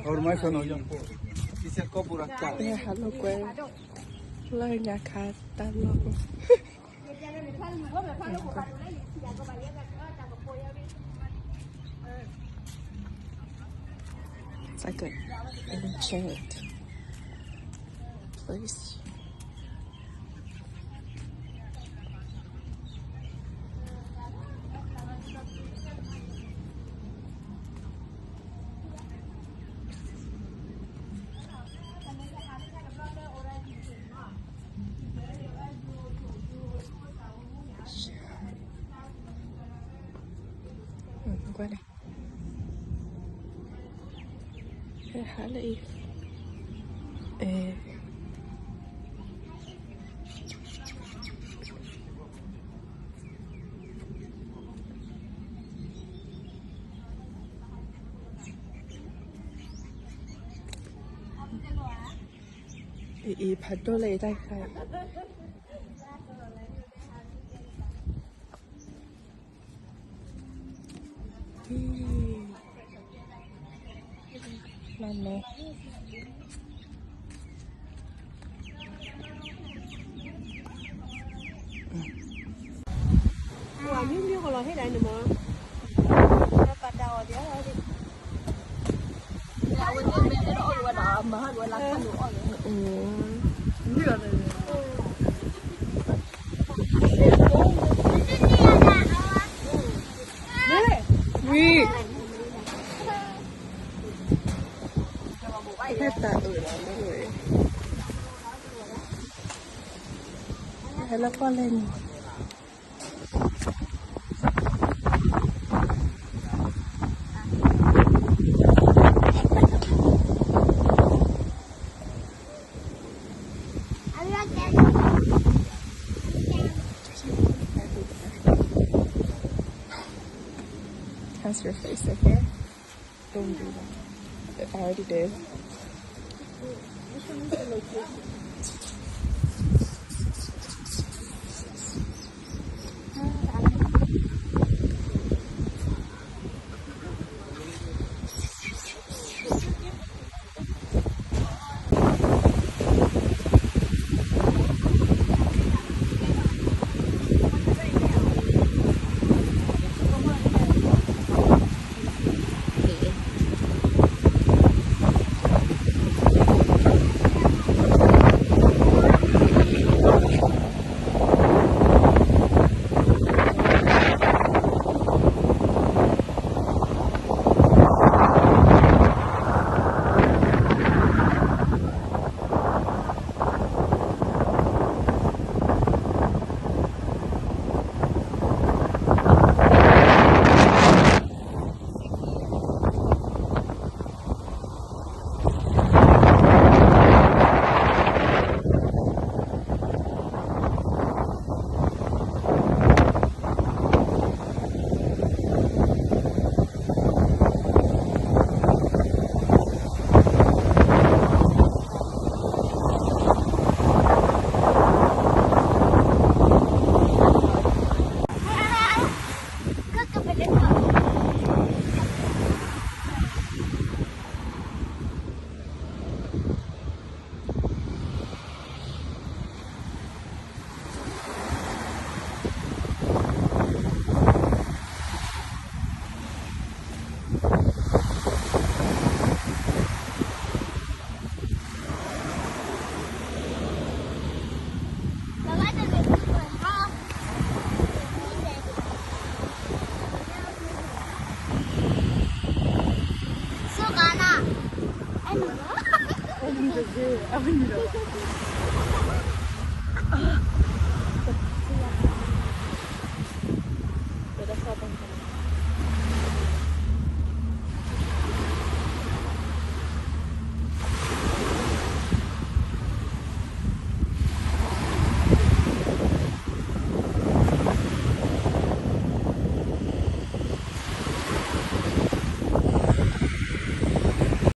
Ahora más o menos. Dice el cópula está. Deja lo que. Lo que acá está loco. It's like an ancient place. Ê, ê, ဖးဒိၣ်လၢအတၢ်ခါအံၤ. Hãy subscribe cho kênh Ghiền Mì Gõ để không bỏ lỡ How's your face, okay? Don't do that. I already did.